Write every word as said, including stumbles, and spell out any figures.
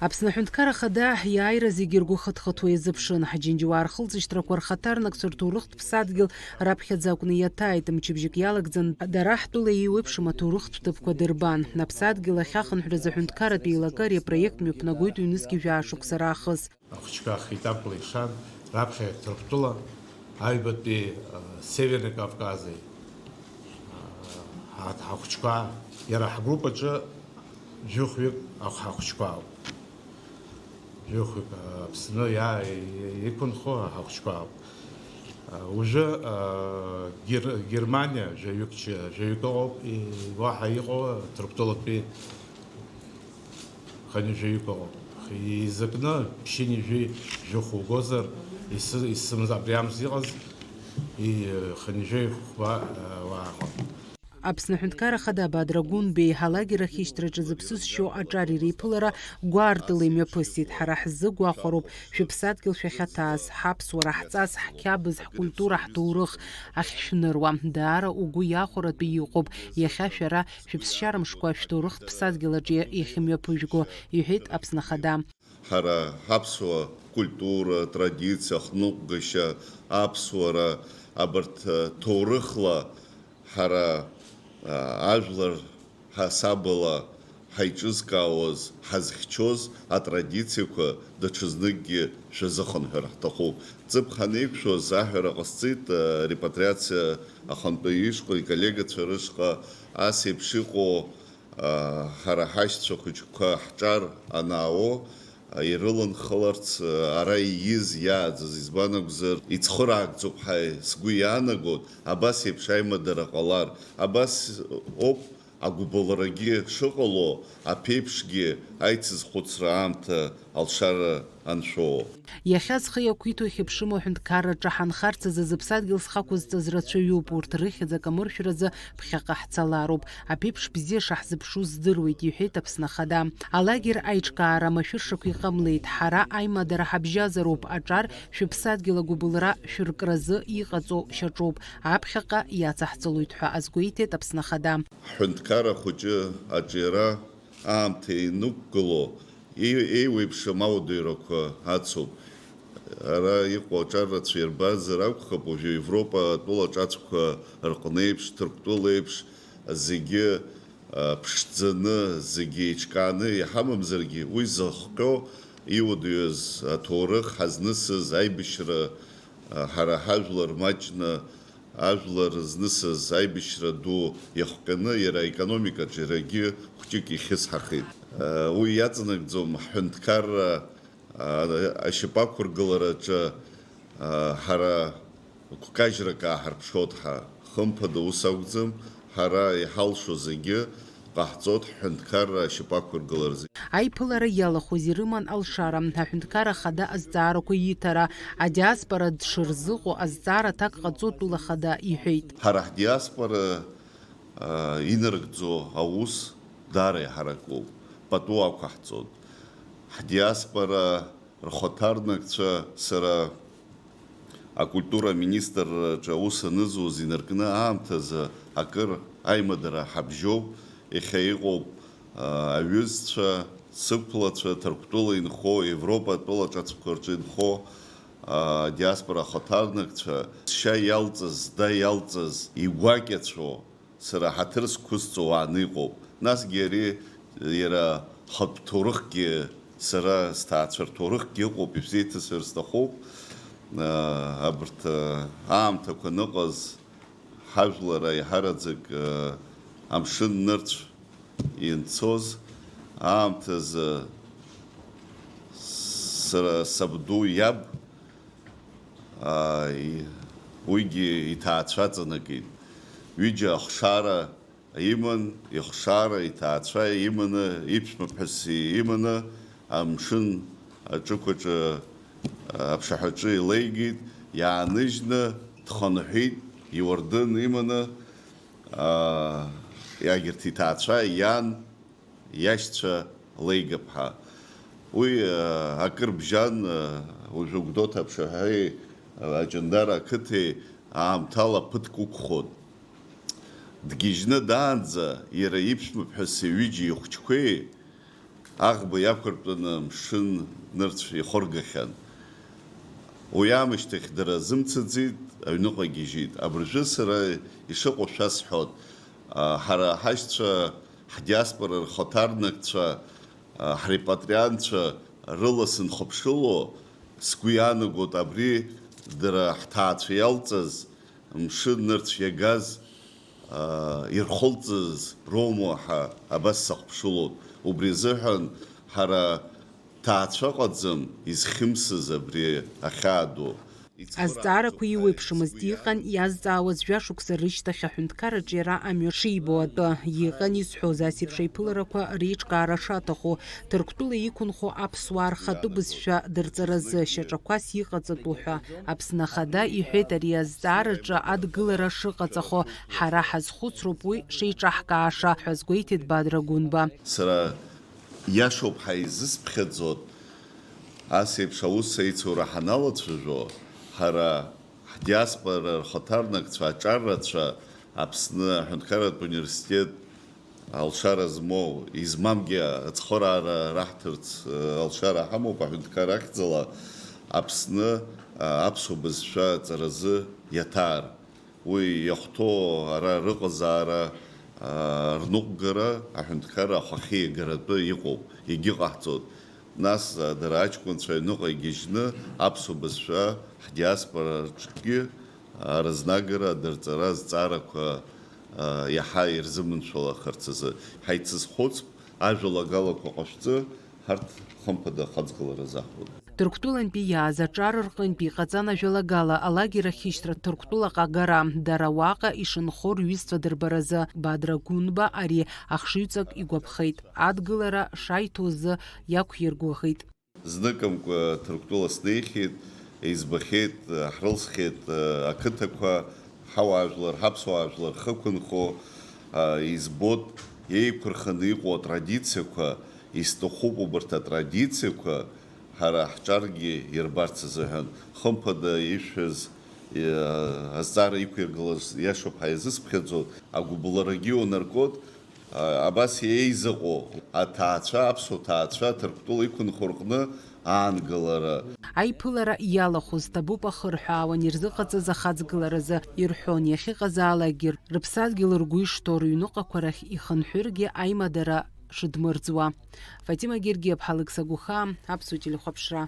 Аԥсны Аҳәынҭқарра Ахада иааира зегьы ргәы хыҭхыҭуа иазыԥшын. Ҳџьынџьуаа рхылҵышьҭрақәа рхаҭарнакцәа рҭоурыхтә ԥсадгьыл раԥхьаӡа акәны иаҭааит. Мчыбжьык иалагӡан дара ҳтәыла еиуеиԥшым аҭоурыхтә ҭыԥқәа дырбан. Аԥсадгьыл ахь ахынҳәразы аҳәынҭқарратә еилакы ари апроект мҩаԥнагоит ҩнызқьи жәаа шықәса раахыс. Ахәыҷқәа хеиҭаԥла ишан, раԥхьа Ҭырқәтәыла, аҩбатәи, а, Северный Кавкази, а, ҳа-, ҳахәыҷқәа, иара ҳгруп аҿы жәохәҩык ахә-, ҳахәыҷқәа ауп. Жәохәҩык, а, Аԥсны иа-, и-, иқәынхо ҳахәыҷқәа ауп. А, уажәы, а, Гер-, Германиа жәаҩык чы-, жәаҩык ыҟоуп, и-, уаҳа иҟоу Ҭырқәтәылатәи хынҩажәаҩык ыҟоуп. Изакәны ԥшьынҩажәи жәохә угозар, исыз, исымаз абри амз иҟаз, и-, хынҩажәи хәба, а, уаа ыҟан. Аԥсны Аҳәынҭқарра Ахада Бадра Гәынбеи алагер ахьышьҭраҿы зыԥсы зшьо аҿар иреиԥылара гәаартыла имҩаԥысит. Ҳара ҳзы гәахәароуп шәыԥсадгьыл шәахьаҭааз, ҳаԥсуара, ҳҵас, ҳқьабз, ҳкультура, ҳҭоурых ахьшәныруа. Даара угәы иахәаратәы иҟоуп иахьа шәара шәыԥсшьара мшқәа шәҭоурыхтә ԥсадгьыл аҿы иахьымҩаԥыжәго, иҳәеит Аԥсны Ахада. Ҳара ҳаԥсуа культура, традициа, ахныҟәгашьа, аԥсуара, абарҭ, ҭоурыхла ҳара, а, ажәлар ҳасабала ҳаиҿызкаауаз, ҳазхьчоз атрадициақәа даҽазныкгьы шәазыхынҳәыр ҳҭахуп. Ҵыԥх анеиқәшәоз аҳәара ҟасҵеит, а, репатриациа ахантәаҩы ишҟа, иколлегацәа рышҟа, ас еиԥш иҟоу, а, ҳара ҳашьцәа хәыҷқәа ҳҿар анаауо, а, ирыланхаларц, а, ара ииз, иааӡаз, избан акәзар, ицхыраагӡоуп ҳәа сгәы иаанагоит, абас еиԥш аимадара ҟалар, абас ауп агәыбылрагьы шыҟало, аԥеиԥшгьы аицызхәыцра аамҭа алшара аншәо. Иахьа зхы иақәиҭу ихьыԥшыму аҳәынҭқарраҿы ҳанхарц азы зыԥсадгьыл зхы ақәызҵаз рацәаҩуп, урҭ рыхьӡ акамыршәразы ԥхьаҟа ҳцалароуп. Аԥеиԥш бзиа шаҳзыԥшу здыруеит, иҳәеит Аԥсны Ахада. Алагер аиҿкаара машәыршақә иҟамлеит, ҳара аимадара ҳабжьазароуп, аҿар шәыԥсадгьыл агәыбылра шәыркразы иҟаҵоу шьаҿоуп, аԥхьаҟа иацаҳҵалоит ҳәа азгәеиҭеит Аԥсны Ахада. Ҳҳәынҭқарра хәыҷы аҿиара аамҭа инықәгыло, еи-, еиуеиԥшым ауадаҩрақәа ацуп. Ара иҟоу аҿар рацәа ирбазар акәхап, уажәы Европа атәыла ҿацәқәа рҟны еиԥш, Ҭырқәтәыла еиԥш, зегьы, а, ԥшӡаны, зегьы еиҿкааны иҳамамзаргьы, уи зыхҟьо, иуадаҩыз аҭоурых, ҳазнысыз аибашьра, а, ҳара ҳажәлар маҷны, ажәлар знысыз аибашьра ду иахҟьаны, иара аекономикаҿ иарагьы хәҷык ихьысҳахеит. Уи иаҵанакӡом ҳҳәынҭқарра ашьапы ақәыргылараҿы ҳара гәкажьрак ааҳарԥшуеит ҳәа. Хымԥада, ус акәӡам, ҳара иҳалшо зегьы ҟаҳҵоит ҳҳәынҭқарра ашьапы ақәыргыларазы. Аиԥылара иалахәыз ирыман алшара, аҳәынҭқарра ахада азҵаарақәа иҭара, адиаспора дшырзыҟоу азҵаара аҭак ҟаҵо атәыла ахада иҳәеит. Ҳара ҳдиаспора, а, инарыгӡо аус даара иҳаракуп, пату ақәаҳҵоит. Ҳдиаспора рхаҭарнакцәа сара акультура аминистрраҿы аус анызуз инаркны аамҭазы акыр аимадара ҳабжьоуп. Иахьа иҟоуп, а, аҩызцәа, сықәлацәа, Ҭырқәтәыла инхо, Европа атәыла ҿацәқәа рҿы инхо, а, диаспора ахаҭарнакцәа, сшьа иалҵыз, зда иалҵыз, игәакьацәоу, сара ҳаҭыр зқәысҵо уааны иҟоуп. Насгьы ари иара хатә ҭоурыхгьы, сара сҭаацәа рҭоурыхгьы ыҟоуп, ишәзеиҭасҳәар сҭахуп. Абарҭ аамҭақәа аныҟаз, ҳажәлар аиҳараӡак амшын нырцә ианцоз аамҭазы, сара сабду иаб, аа, и-, уигьы иҭаацәа аҵанакит. Ҩыџьа ахшара иман, ихшара, иҭаацәа иманы, иԥшәмаԥҳәыс иманы, амшын аҿықәаҿы, аԥшаҳәаҿы илеигеит, иааныжьны дхынҳәит, иуардын иманы, аа, иагьырҭ иҭаацәа, иан, иашьцәа леигап ҳәа. Уи, э, акыр бжьан, э, уажәы Гәдоуҭа аԥшаҳәаҩи, э, Аҷандара ақыҭеи аамҭала ԥыҭк уқәхон. Дгьежьны даанӡа иара иԥшәмаԥҳәыси ҩыџьа ихәыҷқәеи Аӷба иақәыртәаны амшын нырцә ихыргахьан. Уи аамышьҭахь дара азымцаӡеит, аҩныҟа гьежьит. Абыржәы сара ишыҟоу шәасҳәоит. А, ҳара ҳашьцәа, ҳдиаспора рхаҭарнакцәа, а, ҳрепатриантцәа рыла сынхыԥшыло, сгәы иаанагоит абри дара ҳҭаацәа иалҵыз, мшын нырцә иагаз, аа, ирхылҵыз роума ҳәа абас сахыԥшылоит. Убри азыҳәан ҳара ҭаацәа ыҟаӡам изхьымсыз абри ахьаа ду. Азҵаарақәа иуеиԥшымызт, иҟан иазҵаауаз жәашықәса рышьҭахь аҳәынҭқарраҿы иара амҩа шибо атәы. Иҟан исҳәоз ас еиԥш аиԥыларақәа реиҿкаара шаҭаху, Ҭырқәтәыла иқәынхо аԥсуаа рхатәы бызшәа дырҵаразы шьаҿақәас иҟаҵатәу ҳәа. Аԥсны Ахада иҳәеит ари азҵаараҿы адгылара шыҟаҵахо, ҳара ҳазхәыцроуп уи шеиҿаҳкааша, ҳәа азгәеиҭеит Бадра Гәынба. Сара иашоуп ҳәа изысԥхьаӡоит, ас еиԥш аус аицура ҳаналацәажәо, ҳара ҳдиаспора рхаҭарнакцәа, аҿаррацәа, Аԥсны аҳәынҭқарратә университет алшара змоу, измамгьы ацхыраара раҳҭарц, э, алшара ҳамоуп, аҳәынҭқар ахьӡала Аԥсны, а, аԥсуа бызшәа аҵаразы иаҭаар. Уи иахәҭоу ара рыҟазаара, а, рныҟәгара аҳәынҭқарра ахахьы иагаратәы иҟоуп, егьыҟаҳҵоит. Нас, а, дара аҷкәынцәа аҩныҟа игьежьны аԥсуа бызшәа ҳдиаспора рҿгьы аразнагара, адырҵара, азҵаарақәа, а, иаҳа ирзыманшәалахарц азы. Ҳаицызхәыцп, ажәалагалақәа ҟашәҵы, ҳарҭ хымԥада ахаҵгылара заҳуеит. Ҭырқәтәылантәи иааз аҿар рҟынтә иҟаҵан ажәалагала алагер ахьышьҭра Ҭырқәтәылаҟа агара, дара уаҟа ишынхо рҩызцәа дырбаразы. Бадра Гәынба ари ахшыҩҵак игәаԥхеит. Адгылара шаиҭо азы иақәиргәаӷьит. Зныкымкәа Ҭырқәтәыла снеихьеит, избахьеит, ҳрылсхьеит ақыҭақәа, ҳауаажәлар, ҳаԥсуаажәлар хықәынхо, избоит еиқәырханы иҟоу атрадициақәа, исҭахуп убарҭ атрадициақәа ҳара ҳҿаргьы ирбарц азыҳәан. Хымԥада ишәҳәаз, азҵаара иқәиргылаз иашоуп ҳәа иазысԥхьаӡо, агәыбылрагьы унаркот, Абас еизыҟоу аҭаацәа, аԥсуа ҭаацәа Ҭырқәтәыла иқәынхо рҟны аанкылара. Аиԥылара иалахәыз ҭабуп ахырҳәаауан ирзыҟаҵаз ахаҵгыларазы, ирҳәон, иахьыҟазаалакгьы рыԥсадгьыл ргәы ишҭоу рыҩныҟақәа рахь ихынҳәыргьы аимадара шыдмырӡуа. Фатима Гергиаԥҳа, Алықьса Гәыхаа, Аԥсуа телехәаԥшра.